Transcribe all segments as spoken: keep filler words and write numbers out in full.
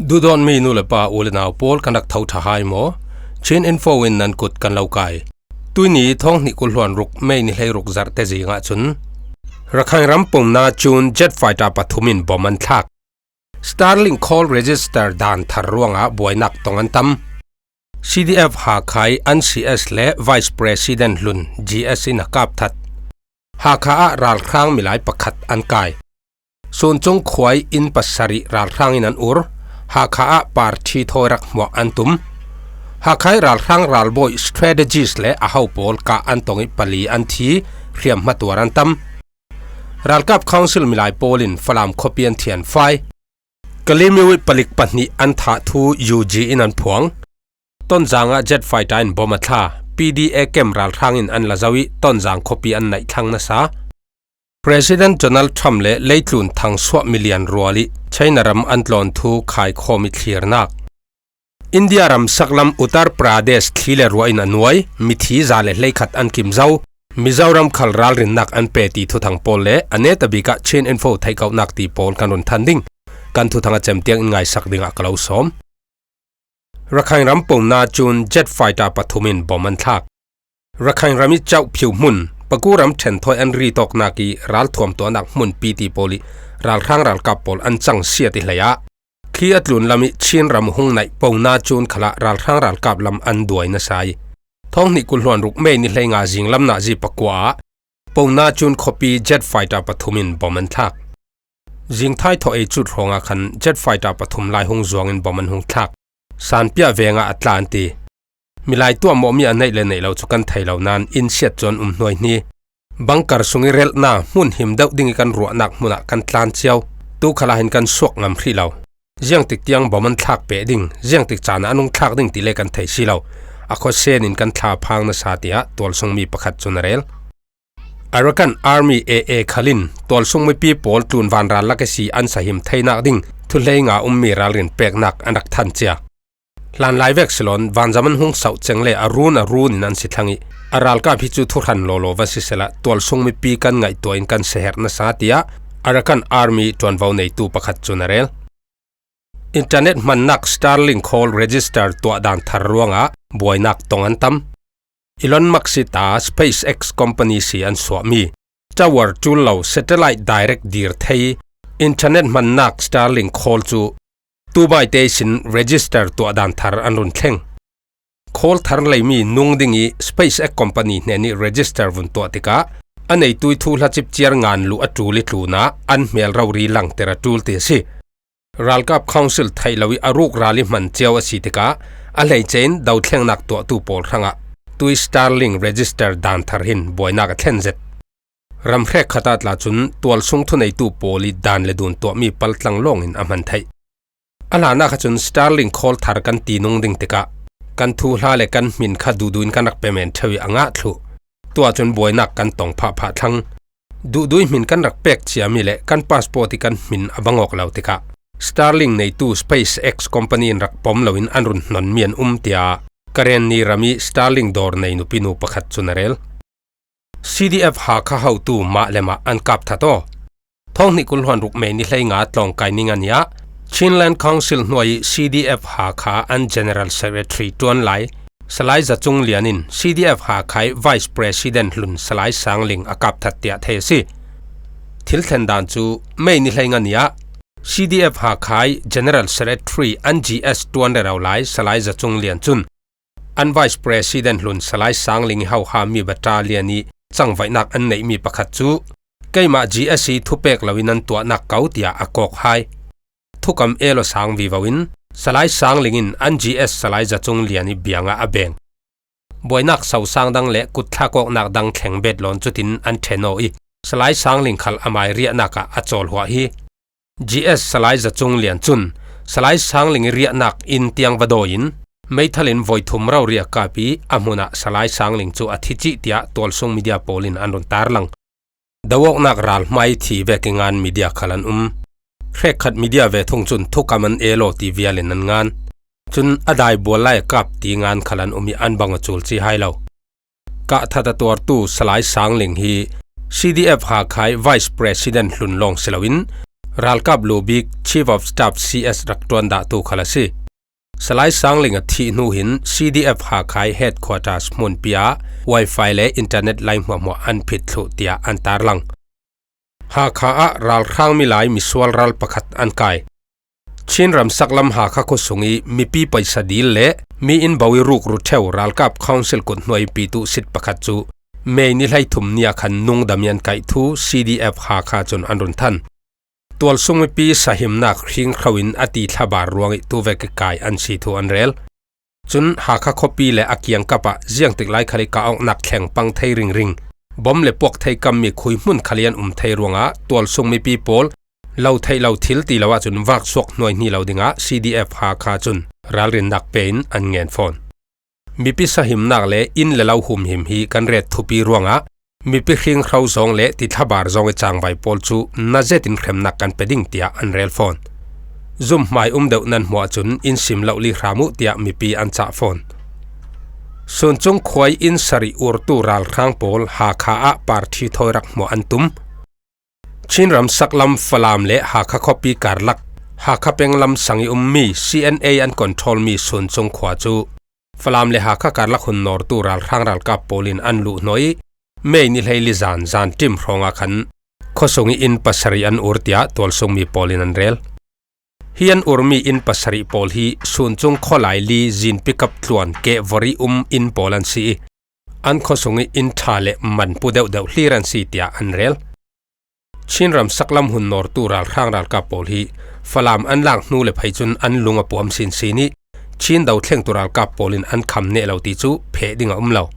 Duhdawtmi nu le pa, u le nau pawl, kan rak tho ṭha hai maw? Chin Info in nan kut kan lo kai. Tuini thawng hnih kul hluan ruk May ni hleiruk zarhte zingah cun Rakhine ram pumna cun jet fighter pathum in bom an thlak. Starlink call register dan thar ruangah buainak tong an tam. C D F Hakha i N C S le Vice President hlun G S in a kap that. Hakha ah ralhrang milai pakhat an kai. Suncung khua i inn pasarih ralhrang in an ur. Hakha ah parthi thawi rak hmuah an tum. Hakha i ralhrang ralbawi strategist le a ho pawl kah an tong i pali an thi, hriamhma tuar an tam. Ralkap Council milai pawl in Falam khuapi an thian fai. Kalemyo i palik pahnih an thah thu U G in an phuang. Tonzang ah jet fighter in bom a thla. P D A camp ralhrang in an la zo i Tonzang khuapi an naih thlang nasa. President Donald Trump le leitlun thangsuah milian rual i China ram an tlawn thu khaikhawm i thlirnak. India ram saklam Uttar Pradesh thli le ruah in a nuai, mithi za le hleikhat an kim zo. Mizoram khal ralrinnak an pe ti thuthang pawl le a netabik ah Chin Info theihkauhnak ti pawl kan run than ding. Kan thuthang a cem tiang in ngaisak dingah ka lo sawm. Rakhine ram pumna cun jet fighter pathum in bom an thlak. Rakhine ram i Kyaukphyu hmun, Paku ram ṭhen thawi an ri tawknak i ralthuam tuahnak hmun P T pawl i ralhrang ralkap pawl an cang siat i hlei ah, thli a tlun lam i Chin ram hung naih pumna cun khalah ralhrang ralkap lam an duai nasa i, thawng hnih kul hluan ruk May ni hleinga zinglam nazi pakua ah pumna cun khuapi jet fighter pathum in bom an thlak. Zingthai thaw ei cut hrawngah khan jet fighter pathum lai hung zuangin bom an hung thlak. Sanpiah vengah a tla an ti. Milai tuahmawhmi a neih le neih lo cu kan thei lo nain inn siat cu an um hnuaihni. Bunker sung i relhna hmun him deuh ding i kan ruahnak hmun ah kan tlan cio. Tu khalah hin kan suak ngam hrih lo. Ziangtik tiang bom an thlak peh ding, ziangtik caan ah an hung thlak ding ti le kan thei si lo. A khuasen in kan thla phang nasa, tiah tualsungmi pakhat cun a rel. Arakan Army A A khal in tualsung mipi pawl tlun vanral lak ihsi an sahim theinak ding thuhlei nga ummi ralrin peknak an rak than cia. Hlanlai vek si loin vanzam an hung sauh ceng le a run a run in an si thlang i, a ralkap hi cu thuhran lawlaw va sisehla tualsung mipi kan ngaihtuah in kan siaherh nasa, tiah Arakan Army ṭuanvo neitu pakhat cun a rel. Internet hmannak Starlink call register tuah dan thar ruangah buainak tong an tam. Elon Musk si ta SpaceX company si an suahmi tower ṭul lo satellite direct dir thei internet hmannak Starlink call cu tubaite ihsin register tuah dan thar an run thleng. Call thar leimi nung ding i SpaceX company hnen i register vun tuah tikah a neitu i thuhla cipciar ngan luh a ṭul i tlunah an hmel rori langter a ṭul ti a si. Ralkap Council theih lo i a ruk ral i hman cio a si tikah a hleice in dothlengnak tuahtu pawl hrangah tui Starlink register dan thar hin buainak a thlen zet. Ram hrekkhat ah tla cun tualsung thuneitu pawl i dan le dun tuahmi paltlang lawngin a hman theih. A hlanah kha cun Starlink call thar kan ti nung ding tikah kan thuhla le kan hmin kha duhduh in kan rak pe men ṭheu i a ngah thluh. Tuah cun buainak kan tong phahphah thlang. Duhduh i hmin kan rak pek ciami le kan passport i kan hmin a bang awk lo tikah Starlink neitu SpaceX company in rak pom loin an run hnonmi an um, tiah Karenni ram i Starlink dawr nei nupinu pakhat cun a rel. C D F Hakha hotu mah le mah an kap that aw. Thawng hnih kul hluan ruk May ni hleinga tlawngkai ni nga ni ah Chinland Council hnuai i C D F Hakha an General Secretary ṭuan lai Salai Za Cung Lian in C D F Hakha i Vice President hlun Salai Sang Ling a kap that tiah thei a si. Thil thlen dan cu May ni hleinga ni ah C D F Hakha i General Secretary an G S ṭuan rero lai Salai Za Cung Lian cun an Vice President hlun Salai Sang Ling i hohami battalion i cangvaihnak an neihmi pakhat cu keimah G S i thupek loin an tuahnak ko tiah a kawk hai. Thukam el aw sang vivo in Salai Sang Ling in an G S Salai Za Cung Lian i biangah a beng. Buainak sosang dang le kutthlak awknak dang thleng bet lawn cutin an ṭhen aw i Salai Sang Ling khal amai riahnak ah a cawlhuah hi. G S Salai Za Cung Lian cun Salai Sang Ling i riahnak inn tiang va dawi in meithal in voi thum rori a kap i a hmun ah Salai Sang Ling cu a thi cih tiah tualsung media pawl in an run tarlang. Do awknak ral hmai thi vek i ngan media khal an um. Hrekkhat media ve thung cun thukam an el aw ti vial in an ngan. Cun a dai bual lai a kap ti ngan khal an um i an bang aw cul ci hai lo. Kah that a tuartu Salai Sang Ling hi C D F Hakha i Vice President hlun lawng si loin ralkap luhbik Chief of Staff C S rak ṭuan dahtu khal a si. Salai Sangling a thih hnu hin C D F Hakha i headquarters hmunpi ah wifi le internet line hmuahhmuah an phit thluh tiah an tarlang. Hakha ah ralhrang milai misual ral pakhat an kai. Chin ram saklam Hakha khuasung i mipi paisa dil le mi inn bo i rukru ṭheu ralkap council kut hnuai pitu sit pakhat cu May ni hleithum ni ah khan nungdam i an kaih thu C D F Hakha cun an run than. Tualsung mipi sahimnak hringhro in a ti thlabar ruangih tuvek i kai an si thu an rel. Cun Hakha khuapi le a kiangkap ah ziangtik lai khal i kah awknak thleng pang thei ringring, bom le puak thei kammi khui hmun khal i an um thei ruangah tualsung mipi pawl lo theih lo thil ti lo ahcun vaksuak hnuaihni lo dingah C D F Hakha cun ralrinnak pe in an ngen fawn. Mipi sahimnak le inn le lo humhim hi kan ret thupi ruangah mipi hringhro zong le tithlabar zong i cangvai pawl cu na zetin hremnak kan pe ding tiah an rel fawn. Zumhmai um deuh nan hmuah cun in sim loh li hram uh tiah mipi an cah fawn. Suncung khua i inn sarih urtu ralhrang pawl Hakha ah parthi thawi rak hmuah an tum. Chin ram saklam Falam le Hakha khuapi karlak, Hakha peng lam sang i ummi C N A an control mi Suncung khua cu Falam le Hakha karlak hun nawrtu ralhrang ralkap pawl in an luh hnuai i May ni hleili zan zan ṭim hrawngah khan khuasung i inn pasarih an ur tiah tualsungmi pawl in an rel. Hi an urmi inn pasarih pawl hi Suncung khualai li zinpi kap tluan kehvor i um inn pawl an si i an khuasung i inn ṭha le manpu deuhdeuh hlir an si tiah an rel. Chin ram saklam hun nawrtu ralhrang ralkap pawl hi Falam an lak hnu le phei cun an lung a puam sinsin i Chin dothlengtu ralkap pawl in an kham neh lo ti cu pheh ding a um lo.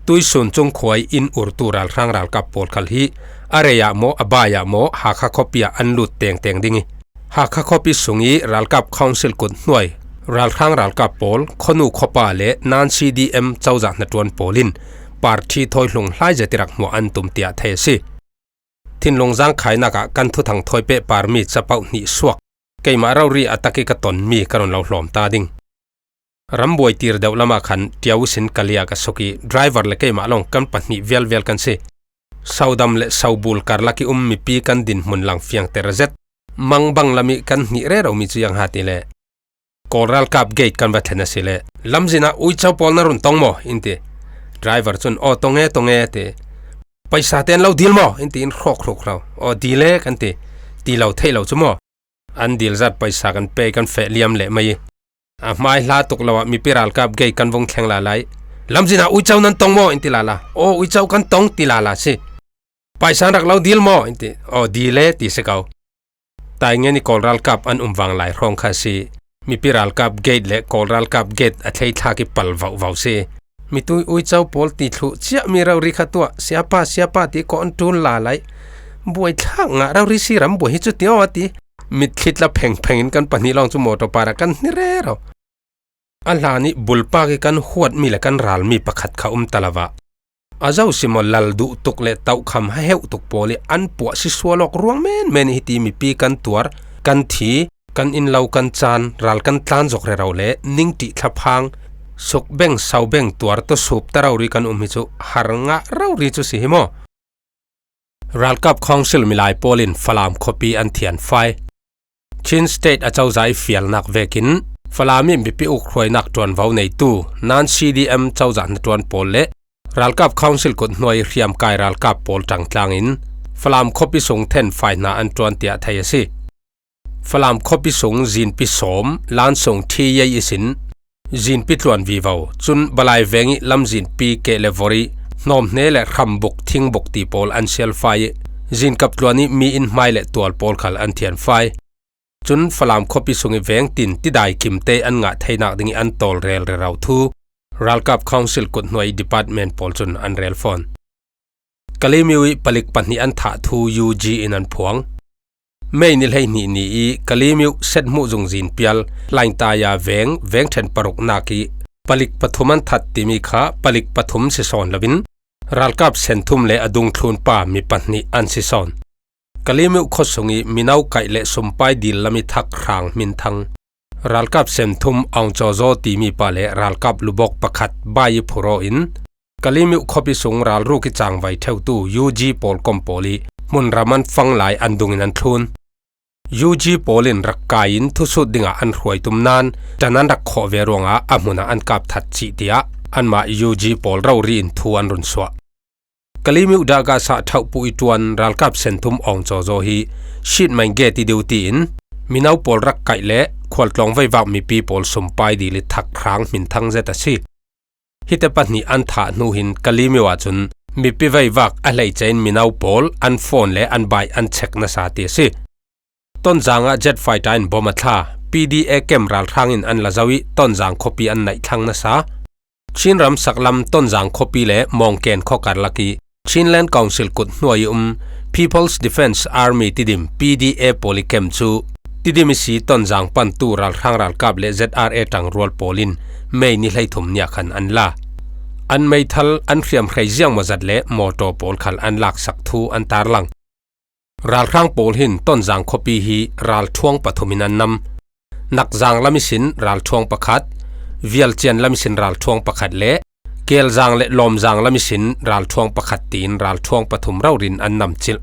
Tui Suncung khua i inn urtu ralhrang ralkap pawl khal hi a rei ah maw a bai ah maw Hakha khuapi ah an lut tengteng ding i Hakha khuapi sung i ralkap council kut hnuai ralhrang ralkap pawl khuanu khuapa le nan C D M cozah hnaṭuan pawl in parthi thawi hlung hlai zet i rak hmuah an tum tiah thei a si. Thinlung zangkhainak ah kan thuthang thawi pehparmi capoh hnih suak keimah rori a tak i ka tonmi ka run lo hlawm ta ding. Rambuai tir deuh lamah khan ṭiau ihsin ka liak a suk i driver le keimah lawng kan pahnih vialvial kan si. Sodam le sobul karlak i um mipi kan dinhmun lang fiangter zet. Mangbang lam i kan hnih rero mi cu ziang ha ti le Kawl ralkap gate kan va thlen a si le lamzin ah uico pawl na run tong maw in ti. Driver cun aw tong e tong e ti. Paisa ten lo dil maw in ti in hrawk hruk hlo. Aw dil e kan ti. Ti lo theih lo cu maw. An dil zat paisa kan pe kan feh liam leh mai. A hmai hla tuk lo ah mipi ralkap gate kan vung thleng lala i lamzin ah uico nan tong maw in ti lala. Aw uico kan tong ti lala si. Paisa rak lo dil maw in ti. Aw dil e ti si ko. Taingen i Kawl ralkap an um vang lai hrawng kha si. Mipi ralkap gate le Kawl ralkap gate a thleithlak i pal vauhvau si. Mitui uico pawl ti thluh ciahmi rori kha tuah siapa siapa ti kawh an ṭul lala i buaithlak ngah rori si rambuai hi cu ti aw a ti. Mitthlit la phengpheng in kan pahnih lawng cu mawṭaw parah kan hni rero. A hlan i bulpak i kan huatmi le kan ralmi pakhat kha um ta lo ah a zo si maw lal duh tuk le tohkham haheuh tuk pawl i an puah si sual awk ruang menmen i hiti mipi kan tuar, kan thi, kan inn lo kan caan, ral kan tlan zok rero le ningṭih thlaphang, sukbeng sobeng tuar tawsup ta rori kan um hi cu har ngah rori cu si hi maw? Ralkap Council milai pawl in Falam khuapi an thian fai. Chin State a cozah i fialnak vekin Falam i mipi ukhruainak ṭuanvo neitu nan C D M cozah hnaṭuan pawl le Ralkap Council kut hnuai hriamkai ralkap pawl ṭangtlang in Falam khuapi sung then fai hna an ṭuan tiah thei a si. Falam khuapi sung zinpi sawm, lan sung thi yei ihsin zinpi tluan vivo, cun Balai veng i lamzinpi keh le vor i hnawmhne le hrambuk, thingbuk ti pawl an sial fai i zinkap tluan i mi inn hmai le tual pawl khal an thian fai. Cun Falam khuapi sung i veng tin tidai kimte an ngah theinak ding i an tawl rel rero thu Ralkap Council kut hnuai department pawl cun an rel fawn. Kalemyo i palik pahnih an thah thu U G in an phuang. May ni hleihnih ni i Kalemyo Setmuh zung zinpial Hlaingtaya veng, veng ṭhen paruknak i palik pathum an that timi kha palik pathum si sawn loin ralkap senthum le a dungthlun pa mi pahnih an si sawn. Kalemyo khuasung i mino kaih le sumpai dil lam i thak hrang hminthang ralkap senthum Aung Chaw Zaw timi pa le ralkap lubawk pakhat bai i phuraw in Kalemyo khuapi sung ralruk i cangvai ṭheutu U G pawl kom pawl i hmunram an fang lai an dungin an thlun. U G pawl in rak kai in thusut dingah an hruai tum nan, ṭan an rak khawh ve ruangah a hmunah an kap that cih tiah anmah U G pawl rori in thu an run suah. Kalaymyo Daga sah thauhpuh i ṭuan ralkap senthum awng cawzaw hi sheet main gate i duty in mino pawl rak kaih le khualtlawng veivak mipi pawl sumpai dil i thak hrang hminthang zet a si. Hite pahnih an thah hnu hin Kalaymyo ahcun mipi veivak a hleice in mino pawl an phone le an bike an check nasa ti a si. Tonzang ah jet fighter in bom a thla, P D A camp ralhrang in an la zo i Tonzang khuapi an naih thlang nasa. Chin ram saklam Tonzang khuapi le Mawngken khua karlak i Chinland Council kut hnuai i um People's Defence Army Tidim, P D A, pawl i camp cu Tidim i si Tonzang pantu ralhrang ralkap le Z R A ṭangrual pawl in May ni hleithum ni ah khan an la. An meithal, an hriamhrei ziangmawzat le mawtaw pawl khal an laksak thu an tarlang. Ralhrang pawl hin Tonzang khuapi hi ralthuang pathum in an nam. Nakzang lam ihsin ralthuang pakhat, Vialcian lam ihsin ralthuang pakhat le Kelzang le Lawmzang lam ihsin ralthuang pakhat tiin ralthuang pathum rori in an nam cilh.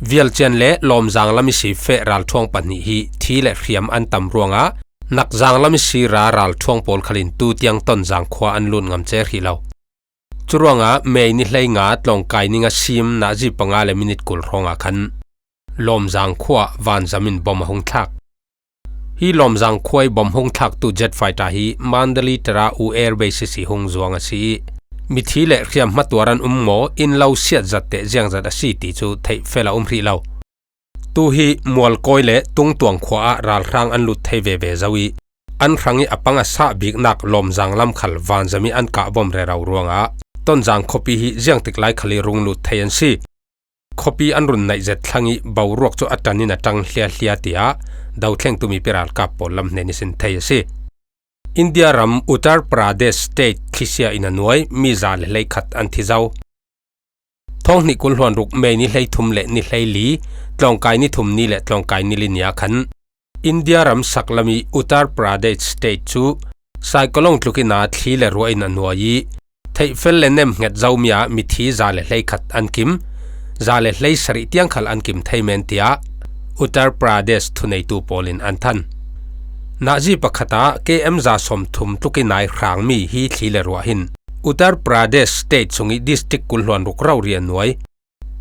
Vialcian le Lawmzang lam i si feh ralthuang pahnih hi thi le hriam an tam ruangah Nakzang lam i si ra ralthuang pawl khal in tutiang Tonzang khua an lut ngam cer hi lo. Curuangah May ni hleinga tlawngkai ni nga sim nazi panga le minit kul hrawngah khan Lawmzang khua vanzam in bom a hung thlak. Hi Lawmzang khua i bom hung thlaktu jet fighter hi Mandalay Tara U Air Base i si hung zuang a si i, mithi le hriamhma tuar an um maw, inn lo siat zat teh ziangzat a si ti cu theih fel a um hrih lo. Tu hi Mualkawi le Tungtuang khua ah ralhrang an lut thei veve zo i, an hrang i a pang a sah biknak Lawmzang lam khal vanzam i an kah bom rero ruangah Tonzang khuapi hi ziangtik lai khal i rung lut thei an si. Khuapi an run naih zet thlang i boruak cu a ṭan in a ṭang hliahhliah tiah dothlengtu mipi ralkap pawl lam hnen ihsin thei a si. India ram Uttar Pradesh State thlisia in a nuai mi za le hleikhat an thi zo. Thawng hnih kul hluan ruk May ni hleithum le ni hleili, tlawngkai ni thum ni le tlawngkai ni li ni ah khan India ram saklam i Uttar Pradesh State cu cyclone tluk in a thli le ruah in a nuai i, theihfel le nemhnget zomi ah mithi za le hleikhat an kim, za le hleisarih tiang khal an kim thei men tiah Uttar Pradesh thuneitu pawl in an than. Nazi pakhat ah K M za sawmthum tluk in ai hrangmi hi thli le ruah hin Uttar Pradesh State sung i district kul hluan ruk rori a nuai.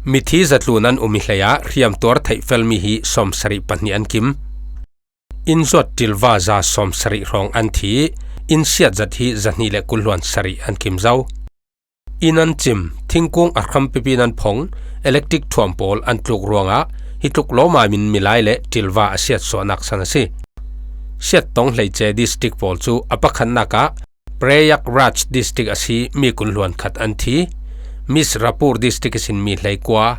Mithi zatlun an um i hlei ah hriamtuar theihfelmi hi sawmsarih pahnih an kim. Inn zuat ṭilva za sawmsarih hrawng an thi i, inn siat zat hi zahnih le kul hluan sarih an kim zo. Inn an cim, thingkung a hram pipi in an phong, electric thuam pawl an tluk ruangah hi tluk lawmam in milai le ṭilva a siat suahnak san a si. Siat tong hleice district pawl cu a pakhatnak ah Prayagraj district a si mi kul hluan khat an thi, Misrapur district ihsin mi hleikua,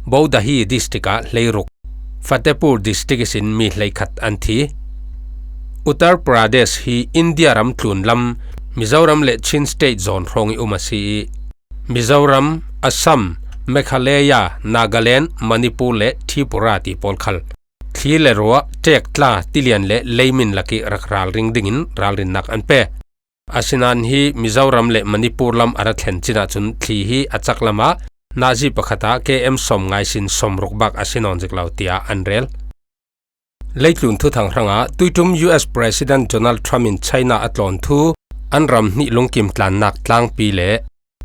Baudahi district ah hleiruk, Fatehpur district ihsin mi hleikhat an thi. Uttar Pradesh hi India ram tlun lam Mizoram le Chin State zawn hrawng i um a si i, Mizoram, Assam, Meghalaya, Nagaland, Manipur le Tripura ti pawl khal thli le ruah, ṭek tla, tilian le leimin lak i rak ralring dingin ralrinnak an pe. Asinan hi Mizoram le Manipur lam a ra thlen cin ahcun thli hi a cak lamah nazi pakhat ah K M sawmnga ihsin sawmruk bak a si nawn zik lo tiah an rel. Leitlun thuthang hrangah tuiṭum U S President Donald Trump in China a tlawn thu, an ram hnih lungkim tlannak tlangpi le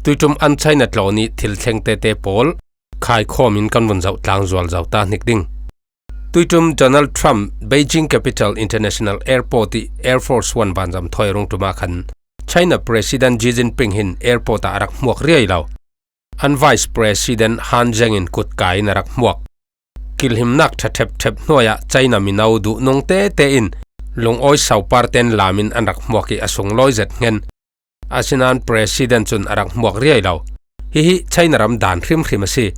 tuiṭum an China tlawn i thil thleng tete pawl khaikhawm in kan vun zoh tlang zualzo ta hnik ding. Tuiṭum Donald Trump Beijing Capital International Airport i Air Force One vanzam thawi rung ṭum ah khan China President Xi Jinping hin airport ah a rak hmuak riai lo. An Vice President Han Zheng in kut kai in a rak hmuak. Kilhimnak ṭha ṭhepṭhep hnuai ah China mino duhnung tete in lungawi sopar ten lam in an rak hmuak i a sunglawi zet hngen. Asinan President cun a rak hmuak riai lo. Hihi China ram dan hrimhrim a si.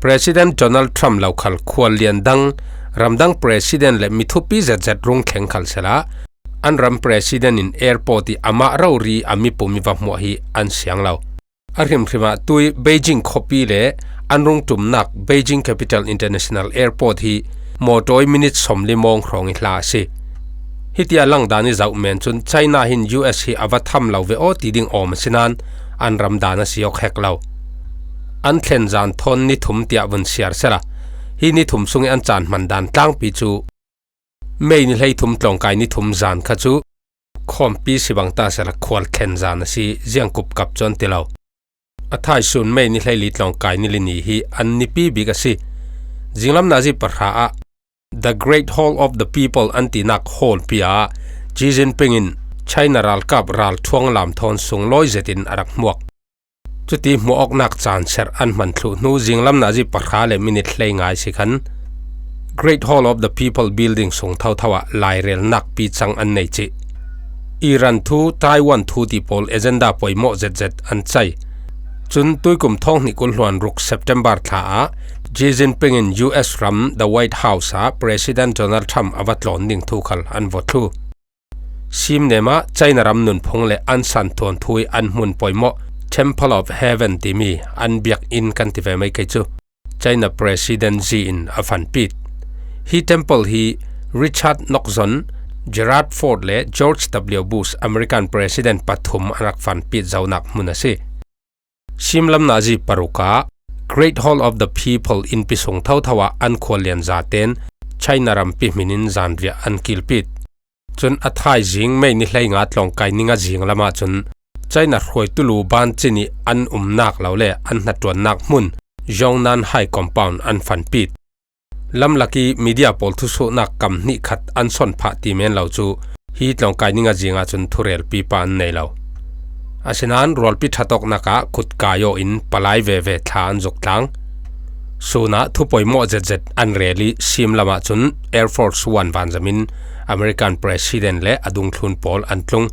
President Donald Trump lo khal khual lian dang, ramdang President le mi thupi zetzet rung thleng khal sehla, an ram President in airport i amah rori a mipum i va hmuah hi an siang lo. A hrimhrim ah tui Beijing khuapi le an rung ṭumnak Beijing Capital International Airport hi mawṭawi minit sawmli mawng hrawng i hla a si. Hitia langdan i zoh men cun China hin U S hi a va tham lo ve aw ti ding awm a si nan an ram dan a si awk hek lo. An thlen zan thawn ni thum tiah vun siar sehla, Hi ni thum sungin an caan hman dan tlangpi cu May ni hleithum tlawngkai ni thum zan kha cu khawmpi si bang ta sehla khual thlen zan a si, ziang kup kap cu an ti lo. A thaisun May ni hleili tlawngkai ni li ni hi an nipi bik a si. Zinglam nazi pahra ah The Great Hall of the People an tinak hallpi ah Xi Jinping in China ralkap ralthuang lam thawn sunglawi zetin a rak hmuak. Cuti hmuh awknak caan serh an hman thluh hnu zinglam nazi pahra le minit hleinga si khan Great Hall of the People Building sung thotho ah lairelnak pi cang an nei cih. Iran thu, Taiwan thu ti pawl agenda poimawh zetzet an cai. Cun tuikum thawng hnih kul hluan ruk September thla ah Xi Jinping in U S ram The White House ah President Donald Trump a va tlawn ding thu khal an va thlu. Simnem ah China ram nunphung le an santhawn thu ih an hmun poimawh Temple of Heaven timi an biakinn kan ti ve mai kei cu China President Xi in a fanpit. Hi temple hi Richard Nixon, Gerald Ford le George W Bush American President pathum an rak fanpit zonak hmun a si. Simlam nazi paruk ah Great Hall of the People innpi sung thotho ah an khuallian zaten China rampi hmin in zanriah an kilpit. Cun a thaizing May ni hleinga tlawngkai ni nga zing lamah cun China hruaitu lu ban cin ih an umnak lo le an hnaṭuannak hmun Yongnan High Compound an fanpit. Lamlak ih media pawl thusuhnak kam hnih khat an son phah ti men lo cu hi tlawngkai ni nga zing ahcun thurelpi pa an nei lo. Asinain rualpi ṭhatawknak ah kutkai aw in palai veve thla an zuk tlang. Sun ah thu poimawh zetzet an rel ih simlam ahcun Air Force One vanzam in American President le a dungthlun pawl an tlung.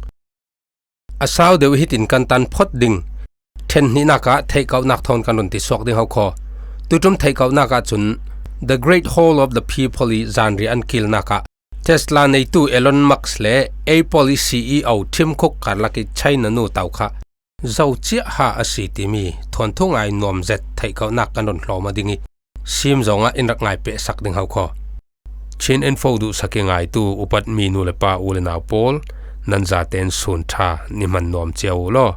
A sau deuh hitin kan tan phawt ding. Ṭhen hnihnak ah theihkauhnak thawn kan run ti suak ding ho khaw. Tuṭum theihkauhnak ahcun The Great Hall of the People ih zanriah an kilnak ah Tesla neitu Elon Musk le Apple ih C E O Tim Cook karlak ih China nu tau kha zo ciah ha a si timi thuanthu ngai nuam zet theihkauhnak kan run hlawm aw ding ih sim zongah in rak ngai pehsak ding ho khaw. Chin Info duhsak ih ngaitu upat mi nu le pa, u le nau pawl, nan zaten sun ṭha ni hman nuam cio uh law.